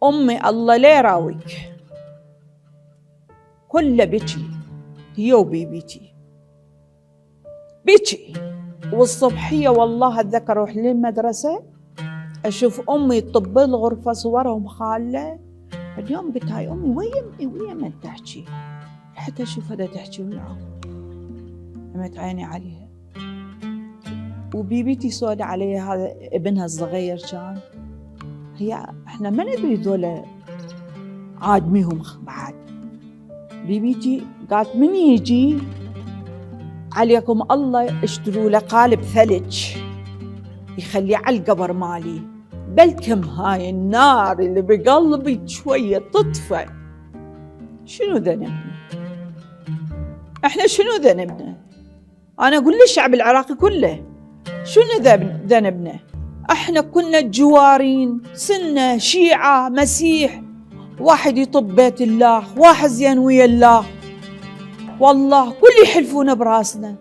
أمي الله لا يراويك كله بكي، هي وبيبيتي بكي. والصبحية والله أتذكر أروح للمدرسة أشوف أمي تطب الغرفة صورهم خالة. اليوم قلت هاي أمي ويا من تحكي، حتى أشوف هذا تحكي وياهم، عمت عيني عليها. وبيبيتي سودة عليها، هذا ابنها الصغير كان. هي احنا ما ندري ذولا عادميهم بعد. بيبيتي قالت من يجي عليكم الله اشتروا له قالب ثلج يخليه على القبر مالي، بلكم هاي النار اللي بقلبي شوية تطفى. شنو ذنبنا؟ احنا شنو ذنبنا؟ انا اقول للشعب العراقي كله شنو ذنبنا؟ احنا كنا جوارين، سنة شيعة مسيح، واحد يطب بيت الله، واحد زين ويا الله، والله كل يحلفون براسنا.